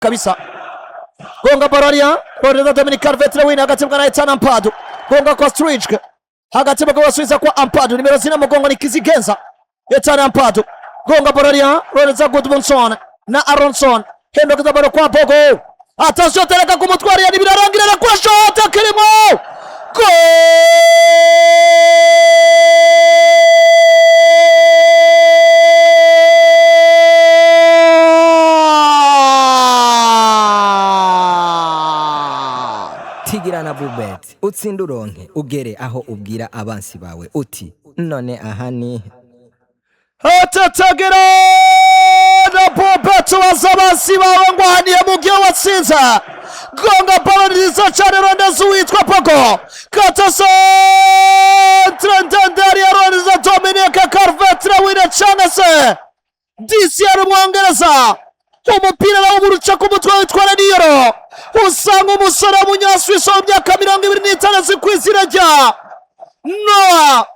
Kabisa gonga bararia Ronaldo, Dominic Calvert-Lewin hagati bwa Ethan Ampadu, gonga kwa Struijk, hagati bwa basubiza kwa Ampadu, nimero 4 mugongo ni Kizigenza. Ethan Ampadu gonga bararia, Ronaldo, Gudmundsson na Aronson, hendo baro kwa Bogo. Attention, tereka ku mutwe hariya, ntibirarangira na kwa shot kirimo goal! Tigira na Bubet, utsinde, uronke, ugere aho ubwira abansi bawe uti: "None aha ni?" Hatatagera na Bobet, baza bawe ngo ahaniye mu gihe watsinze. Gonga balo nziza cyane, rondeza uwitwa Pogo, kata centre ndende ya rondeza Dominic Calvert-Lewin cyangwa se DCR umwongereza. Umupira nawo uruca ku mutwe witwa Leny Yoro, usanga umusore w'umunyaswisi wo mu myaka 25 azwi ku izina rya Noah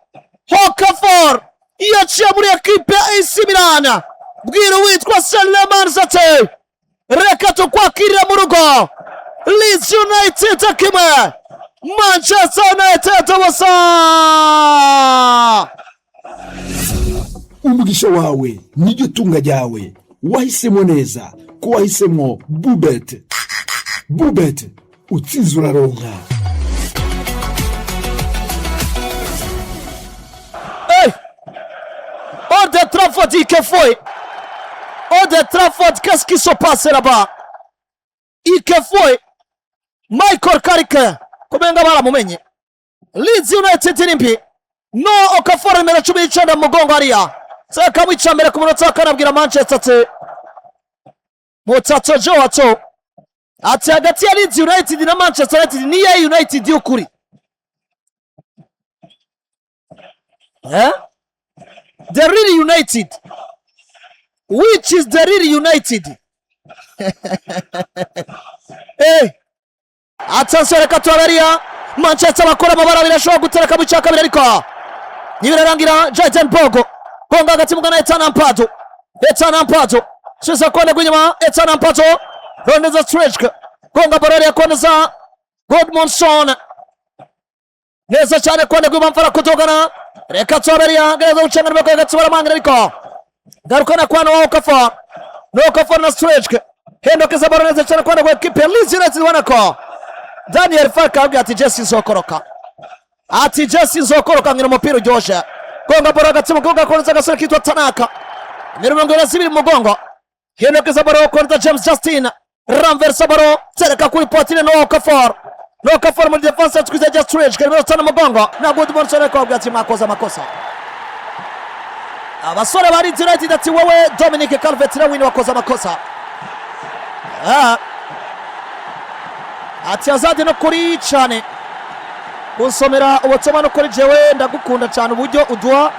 Okafor, yaciye muri ekipe ya AC Milan. Bwira uwitwa Seleman ati: "Reka tukwakirire mu rugo." Leeds United kimwe, Manchester United 0. Umugisha wawe niryo tunga ryawe. Wahisemo neza ko wahisemo Bubet. Bubet, utsinze uraronka. Hey! Old Trafford, que foi? Old Trafford, qu'est-ce qui se passe là-bas? Que foi? Michael Carrick kumenga baramumenye. Leeds United ni mbi. No Okafor, nimero 19 mu mugongo hariya. Seka mwica mbere ku munota wa kane, abwira Manchester ati Mutsatso Joe Atso ati hagati ya Leeds United na Manchester United niye United y'ukuri. Eh? The real United. Which is the real United? Eh! Attention, reka turabariya Manchester bakora amabara abiri, ashobora gutereka mu cya kabiri ariko ntibirarangira. Jayden Bogo gonga hagati mugana Ethan Ampadu. Ethan Ampadu subiza kone rw'inyuma. Ethan Ampadu rondeza Struijk, gonga barari yakoneza Gudmundsson neza cyane kone rw'ibamfu arakudugana. Reka turabariya gereza gucenga nimero hagati baramangira ariko garukana kwa Noah Okafor. Noah Okafor na Struijk hendokeza baro neza cyane kone rwa ekipe ya Leeds United. Ubona ko Daniel Farke ababwira ati: "Jesse nzokoroka," ati: "Jesse nzokoroka nkina umupira uryoshye." Gonga baro hagati mu kibuga, koneza agasore kitwa Tanaka, 22 mu mugongo. Hendokeza baro koneza James Justin, renversa baro, tereka kuri poitrine Noah Okafor. Noah Okafor muri defense yatwize ja Struijk, nimero 5 mu mugongo na Gudmundsson, ariko ababwira ati: "Mwakoze amakosa." Abasore ba Leeds United ati: "Wowe Dominic Calvert-Lewin wakoze amakosa." Ah. Ati azadi no kuri cyane kunsomera ubutumwa no kuri jewe ndagukunda cyane uburyo uduha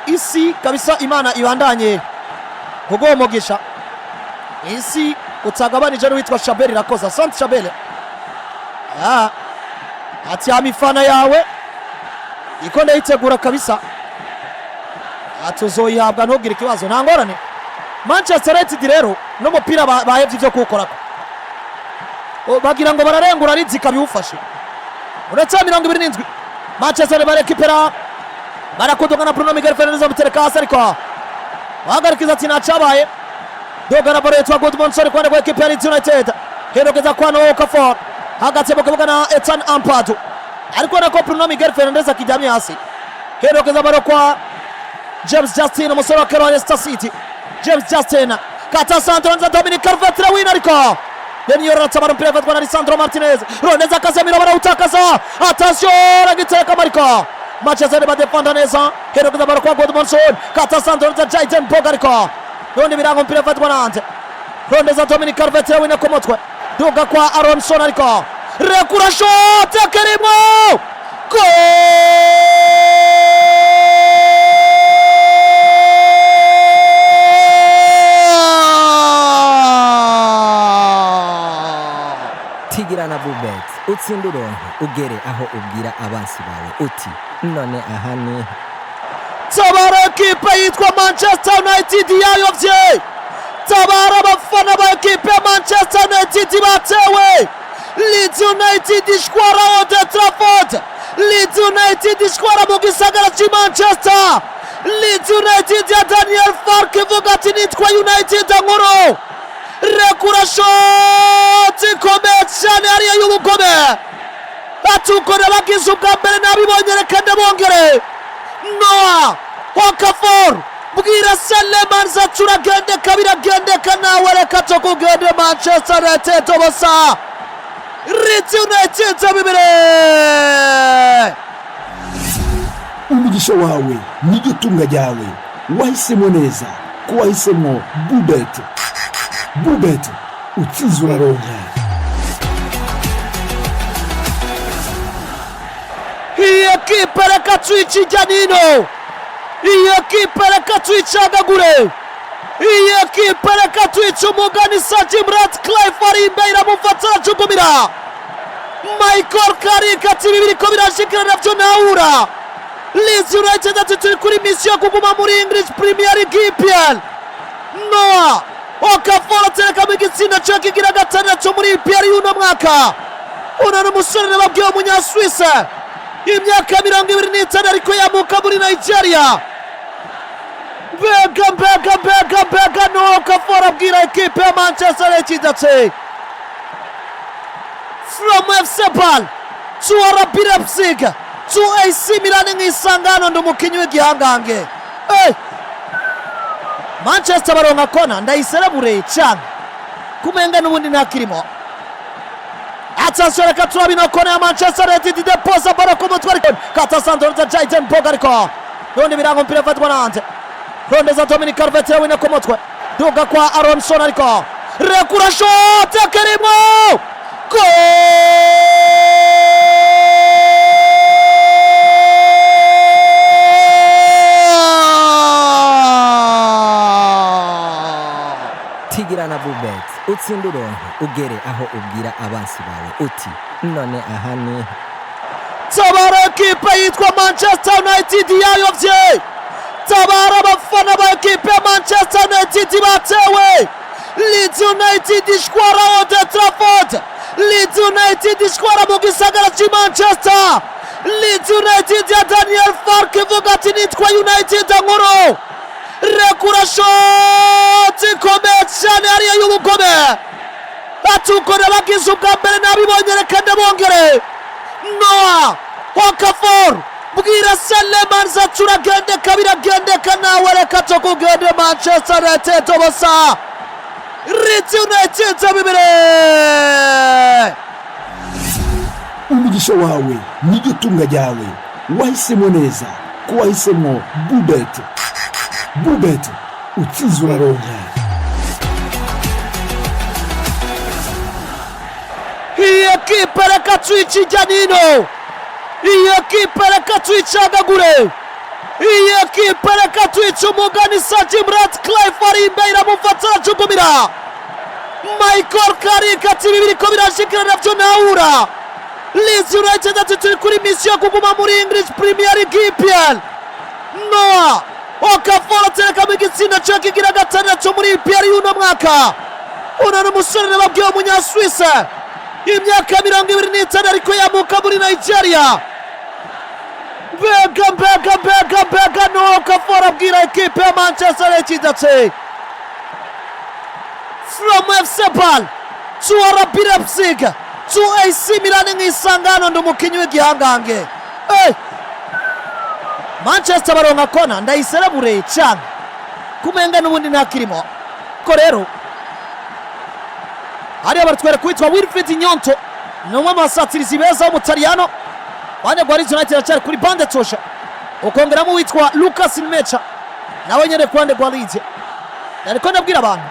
isi kabisa. Imana ibandanye kuguha umugisha isi utagabanije n'uwitwa Shabeli Irakoza. Asante Shabeli. Ah. Ati amifana yawe iko ndayitegura kabisa, ati uzoyihabwa, ntugire ikibazo, nta ngorane. Manchester United rero n'umupira bahevye ivyo kuwukorako. Bagira ngo bararengura, Leeds ikabiwufashe. Uretse 27 Manchester barekipera, barakuduka na Bruno Miguel Fernandes, amutereka hasi ariko bahagarikiza ati ntacabaye. Doga na baro yitwa Gudmundsson kwande kwa ekipe ya Leeds United, herogeza kwa Noah Okafor hagati mu kibuga na Ethan Ampadu, ariko nako Bruno Miguel Fernandes akiryamye hasi. Herogeza baro kwa James Justin, umusore wa kera wa Leicester City. James Justin kata centre nza Dominic Calvert-Lewin, ariko Leny Yoro aratabara umupira afatwa na Lisandro Martinez. Roneza Casemiro, barawutakaza. Attention, aragitereka mariko Manchester badefanda neza. Herogeza baro kwa Gudmundsson, kata centre nza Jayden Boga, ariko nundi birango umupira afatwa nande. Rondeza Dominic Calvert-Lewin ku mutwe, duga kwa Aronson, ariko rekura shot kirimo goal! Tigira na Bubet, utsinde, uronke, ugere aho ubwira abansi bawe uti: "None aha ni?" Tabara ekipe yitwa Manchester United yayovye, tabara abafana. Abafana ba ekipe ya Manchester United batewe. Leeds United ishwara Old Trafford. Leeds United ishwara mu gisagara cy'i Manchester. Leeds United ya Daniel Farke ivuga ati nitwa United nkuru. Rekura shoti ikomeye cyane hariya y'ubugome. Atukora bagize ubwa mbere nabibonye, reka ndabongere. Noah Okafor bwira Selemanza turagendeka, biragendeka nawe reka tukugende. Manchester United ubusa, Leeds United 2. Umugisha wawe niryo tunga ryawe. Wahisemo neza ko wahisemo Bubet. Bubet, utsinze uraronka. Iyi ekipe reka tuyice ijya nino, iyi ekipe reka tuyicagagure, iyi ekipe reka tuyice umugani. Sir Jim Ratcliffe ari imbere, iramufata arajugumira. Michael Carrick ati ibi biriko birashikira navyo ntawura. Leeds United ati turi kuri misiyo yo kuguma muri English Premier League, EPL. Noah Okafor aterekamo igitsinda cyo kigira gatandatu muri EPL y'uno mwaka. Uno ni umusore nababwiye w'umunyaswise, imyaka 25, ariko yamuka muri Nigeria. Mbega mbega mbega mbega! Noah Okafor abwira ekipe ya Manchester United ati from FC Bal to RB Leipzig to AC Milan, nk'isangano ndi umukinnyi w'igihangange. Hey! Manchester baronka kona, ndayiserebure cyane kumenga n'ubundi ntakirimo. Attention, reka turabe ino kona ya Manchester United. Deposa baro ku mutwe, ariko kata Sandro Jayden Boga, ariko n'ubundi biranga, umupira ufatwa na hanze. Rondeza Dominic Calvert-Lewin ku mutwe, duga kwa Aronson, ariko rekura shote kirimo. Goal! Tigira na Bubet, utsinde uronke ugere aho ubwira abansi bawe uti none aha ni Tabara ekipe yitwa Manchester United yayovye. Tabara abafana ba ekipe ya Manchester United batewe. Leeds United ishwara Old Trafford. Leeds United ishwara mu gisagara cy'i Manchester. Leeds United ya Daniel Farke ivuga ati nitwa United nkuru. Rekura shoti ikomeye cyane hariya y'ubugome. Atukora bagize ubwa mbere nabibonye, reka ndabongere. Noah Okafor bwira Selemanza turagendeka, biragendeka nawe reka tukugende. Manchester United ubusa, Leeds United 2. Umugisha wawe niryo tunga ryawe. Wahisemo neza ko wahisemo Bubet. Bubet, utsinze uraronka. Iyi ekipe reka tuyice ijya nino, iyi ekipe reka tuyicagagure, iyi ekipe reka tuyice umugani. Sir Jim Ratcliffe ari imbere, iramufata arajugumira. Michael Carrick ati ibi biriko birashikira navyo ntawura. Leeds United ati turi kuri misiyo yo kuguma muri English Premier League, EPL. Noah Okafor aterekamo igitsinda cyo kigira gatandatu muri EPL y'uno mwaka. Uno ni umusore nababwiye w'umunyaswise, imyaka 25, ariko yamuka muri Nigeria. Mbega mbega mbega mbega! Noah Okafor abwira ekipe ya Manchester United ati from FC Bal to RB Leipzig to AC Milan, nk'isangano ndi umukinnyi w'igihangange. Hey! Manchester baronka kona, ndayiserebure cyane kumenga n'ubundi ntakirimo. Ko rero hariya baratwereka uwitwa Wilfried Nyonto, ni umwe mu basatirizi beza w'umutaliyano. Bane rwa Leeds United aracyari kuri bande tosha, ukongeramo uwitwa Lucas Nmecha nawe nyene ku ruhande rwa Leeds. Ariko ndabwira abantu,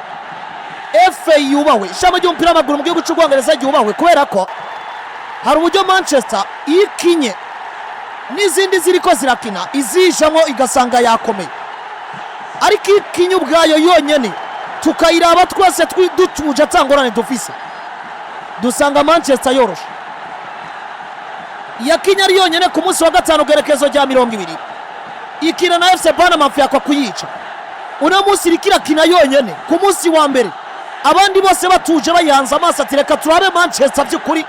FA yubahwe, ishami ry'umupira w'amaguru mu gihugu cy'Ubwongereza ryubahwe, kubera ko hari uburyo Manchester iyo ikinye n'izindi ziriko zirakina izijamo igasanga yakomeye, ariko iyo ikinye ubwayo yonyene tukayiraba twese dutuje ata ngorane dufise, dusanga Manchester yoroshe. Yakinye ari yonyene ku munsi wa gatanu gerekezo rya 20, ikina na FC Bournemouth, yakwa kuyica. Uno munsi iriko irakina yonyene ku munsi wa mbere. Abandi bose batuje bayihanze amaso, ati reka turabe Manchester by'ukuri,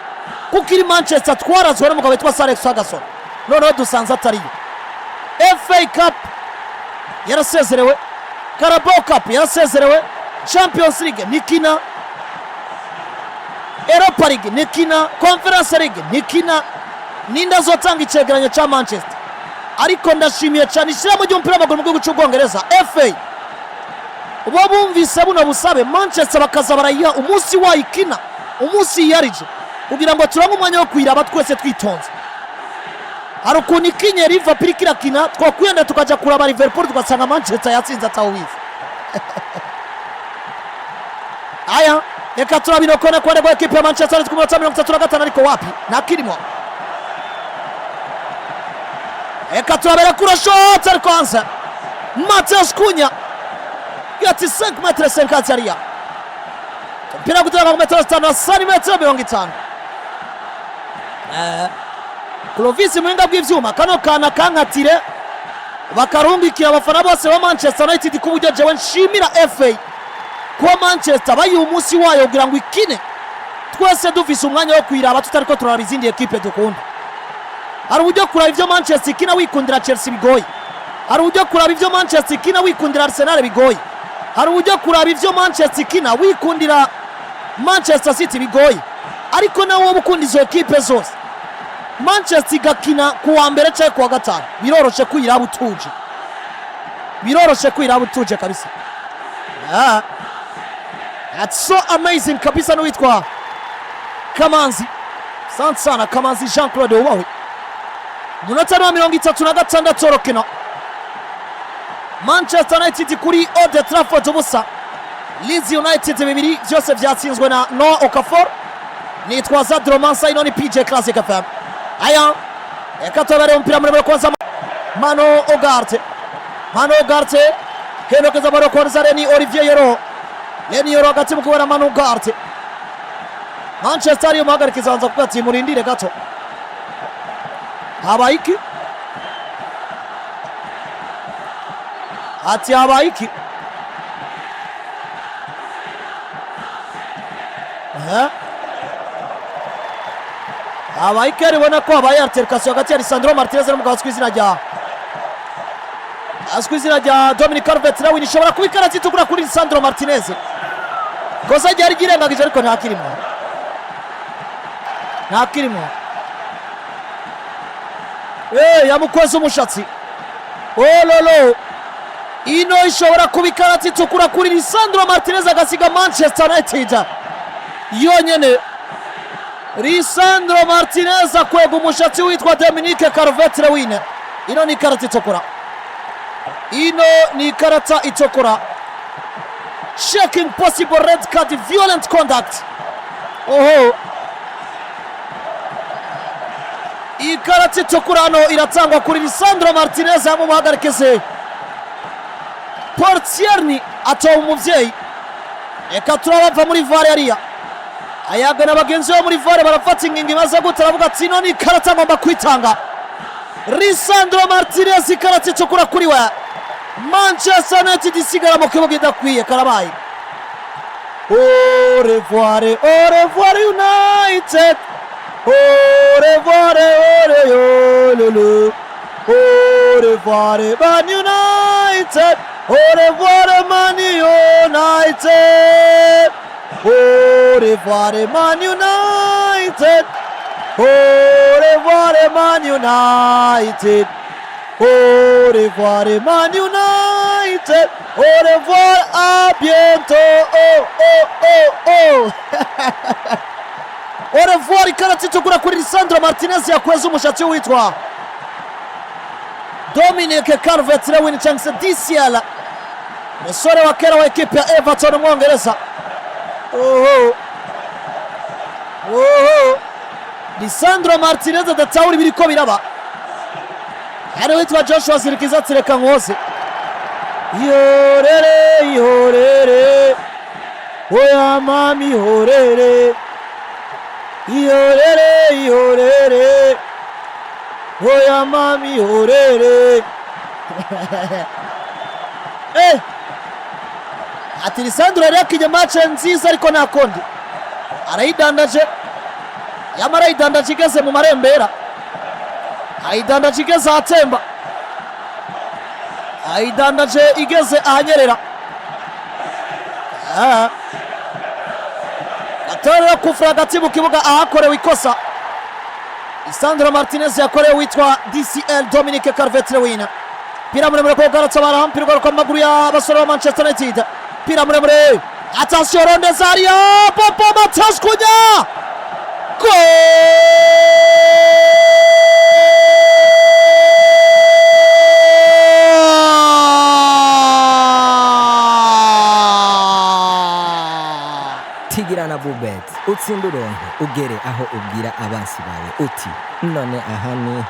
kuko iri Manchester twarazwe n'umugabo witwa Sir Alex Ferguson, noneho dusanze atariyo. FA Cup yarasezerewe, Carabao Cup yarasezerewe, Champions League nikina, Europa League nikina, Conference League nikina. Ninde azotanga icegeranyo ca Manchester? Ariko ndashimiye cyane ishyirahamwe ry'umupira w'amaguru mu gihugu cy'Ubwongereza, FA, bo bumvise buno busabe, Manchester bakaza barayiha umunsi wayikina, umunsi yiyarije, kugira ngo turange umwanya wo kuyiraba twese twitonze. Hari ukuntu ikinye Liverpool ikirakina, twakwiyenda tukajya kuraba Liverpool, tugasanga Manchester yatsinze atawubizi. Aya, reka turabino kona kwa rego ekipe ya Manchester United ku minota 35, ariko wapi, ntakirimo. Reka turabera kura shot, ariko hanze. Matheus Cunha ati 5 metre 50 hariya, umupira gutereka ku metero 5 na santimetero 50. Clovis muhinga bw'ivyuma, kano kana kankatire bakarungikira abafana bose ba Manchester United, ku buryo jewe nshimira FA kuba Manchester bayiha umunsi wayo kugira ngo ikine, twese dufise umwanya wo kuyiraba, tutariko turaraba izindi ekipe dukunda. Hari uburyo kuraba ivyo Manchester ikina wikundira Chelsea bigoye, hari uburyo kuraba ivyo Manchester ikina wikundira Arsenal bigoye, hari uburyo kuraba ivyo Manchester ikina wikundira Manchester City bigoye. Ariko nawe woba ukunda izo ekipe zose, Manchester igakina ku wa mbere cyangwa ku wa gatanu, biroroshe kuyiraba utuje, biroroshe kuyiraba utuje kabisa. Ah. That's so amazing kabisa. N'uwitwa Kamanzi, asante sana Kamanzi Jean Claude, wubahwe. Umunota ni wa 36 rokino, Manchester United kuri Old Trafford 0, Leeds United 2, byose byatsinzwe na Noah Okafor. Nitwa Zadro Mansa, ino ni PJ Classic FM. Aya, reka tubare umupira muremure kwanza. Mano Ugarte, Mano Ugarte kendokeza baro kwanza Leny Olivier Yoro, Leny Yoro hagati mu kubona Mano Ugarte. Manchester ariyo muhagarikiza banza kuvuga ati murindire gato, habaye iki? Ati habaye iki? Eh? Habaye iki? Aribona ko habaye altercation hagati ya Lisandro Martinez n'umugabo azwi izina rya Dominic Calvert-Lewin. Ishobora kuba ikarata itukura kuri Lisandro Martinez, kosa ryari ryirengagije, ariko ntakirimo, ntakirimo. Eh, yamukoze umushatsi ololo. Ino ishobora kuba ikarata itukura kuri Lisandro Martinez, agasiga Manchester United yonyene. Lisandro Martinez akwega umushatsi witwa Dominique Calvert-Lewin. Ino ni ikarata itukura, ino ni ikarata itukura. Checking possible red card, violent conduct. Oho, ikarata itukura hano iratangwa kuri Lisandro Martinez. Yamuhagarikize Paul atoba umuvyeyi. Reka turabava muri VAR hariya, ayaga na bagenzi be muri VAR, barafata ingingo imaze gute, aravuga ati ino ni ikarata ngomba kwitanga. Lisandro Martinez, ikarata itukura kuri we. Manchester United isigara mu kibuga idakwiye. Karabaye. Au revoir, au revoir United, au revoir, au revoir, au revoir Man United, au revoir Man United, au revoir Man United, au revoir Man United, au revoir Man United, au revoir, à bientôt, oh oh oh oh. Au revoir. Ikarata itukura kuri Lisandro Martinez yakweza umushatsi witwa Dominic Calvert-Lewin cyangwa se DCL, umusore wa kera wa ekipe ya Everton, umwongereza. Oho, oho, Lisandro Martinez adatahura ibiriko biraba. Hari witwa Joshua Zirkiza ati reka nkoze ihorere, ihorere, oya mami, ihorere, ihorere, ihorere, oya mami, ihorere. Eh, Ati Lisandro yari yakinye match nziza, ariko nta kundi, arayidandaje. Yamara ayidandaje igeze mu marembera, ayidandaje igeze ahatemba, ayidandaje igeze ahanyerera. Ah. Atorera kufura hagati mu kibuga ahakorewe ikosa. Lisandro Martinez yakorewe witwa DCL Dominic Calvert-Lewin. Pira muremure kwa Galatasaray, mpira ugaruka mu maguru y'abasore ba Manchester United. Pira muremure, attention, Rondezaria, Popo Matheus Cunha. Goal! Tigira na bubet utsinde uronke ugere aho ubwira abansi bawe uti none aha ni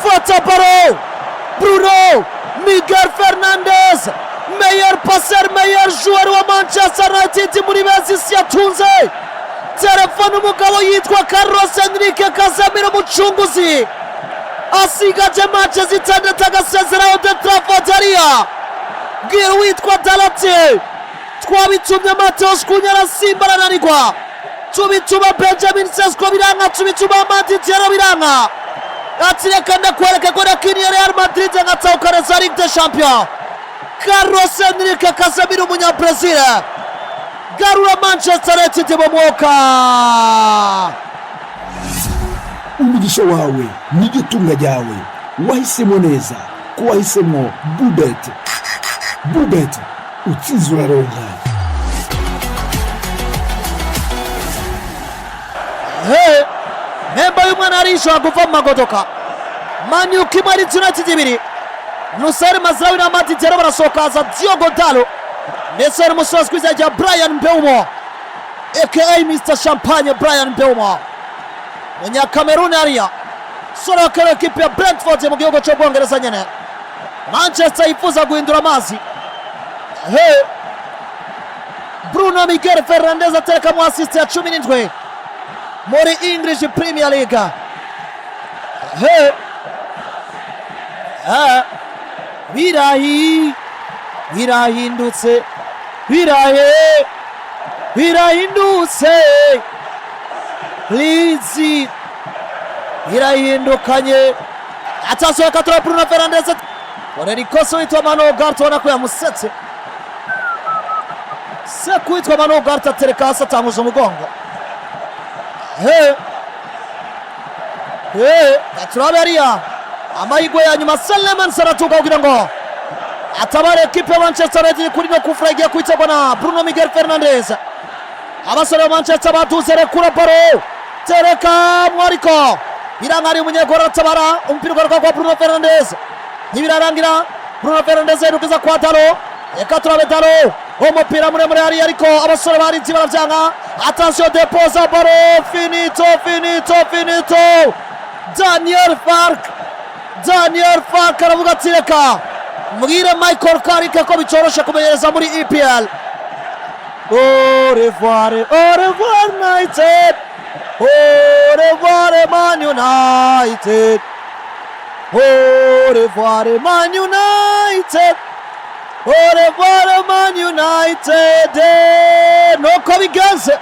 Fata baro, Bruno Miguel Fernandes, meilleur passeur, meilleur joueur wa Manchester United muri beza isi yatunze telefone. Umugabo yitwa Carlos Enrique Casemiro, umucunguzi, asigaje match zitandatu agasezeraho de Trafford. Hariya bwira uwitwa Dalate, twabitumye Mateus Cunha arasimba arananirwa, tubituma Benjamin Sesko biranka, tubituma Amad Diallo biranka. Ati reka ndakwereka ko nakiniye Real Madrid nkatahukana za Ligue des Champions. Carlos Enrique Casemiro, umunyabrazil, garura Manchester United mu mwuka. Umugisha wawe niryo tunga ryawe. Wahisemo neza ko wahisemo Bubet. Bubet, utsinze uraronka. He, memba y'umwana arishobora kuva mu magodoka. Manu kimwe, Leeds United ibiri. Nusayr Mazraoui na Amad Diallo barasohoka, haza Diogo Dalot ndetse n'umusore uzwi ku izina rya Brian Mbeumo, aka Mr Champagne. Brian Mbeumo, Munyakameruni hariya, sore wa ekipe ya Brentford mu gihugu cy'Ubwongereza nyene. Manchester yifuza guhindura amazi. He, Bruno Miguel Fernandes aterekamo assist ya 17 muri English Premier League. He, ha, birahi birahindutse, birahe birahindutse. Leeds birahindukanye. Atasohoka tura Bruno Fernandes korera ikosa witwa Manu Ugarte, ubona ko yamusetse. Seku witwa Manu Ugarte atereka hasi, atanguza umugongo. He, he, turabe hariya amahirwe ya nyuma. Seleman Saratuga kugira ngo atabare ekipe ya Manchester United kuri no kufura igiye kwitegwa na Bruno Miguel Fernandes. Abasore ba Manchester baduze, rekura baro, tereka mwariko, biranga, umunyegoro aratabara. Umupira ugaruka kwa Bruno Fernandes, ntibirarangira. Bruno Fernandes yerekeza kwa Dalo, reka turabe Dalo, umupira muremure hariya, ariko abasore ba Leeds baravyanga. Attention, deposa baro, finito, finito, finito. Daniel Fark, Daniel Fark aravuga ati reka mbwire Michael Carrick ko bicoroshe kumenyereza muri EPL. Au revoir, au revoir United, au revoir Man United, au revoir Man United, au revoir Man United. Nuko bigenze.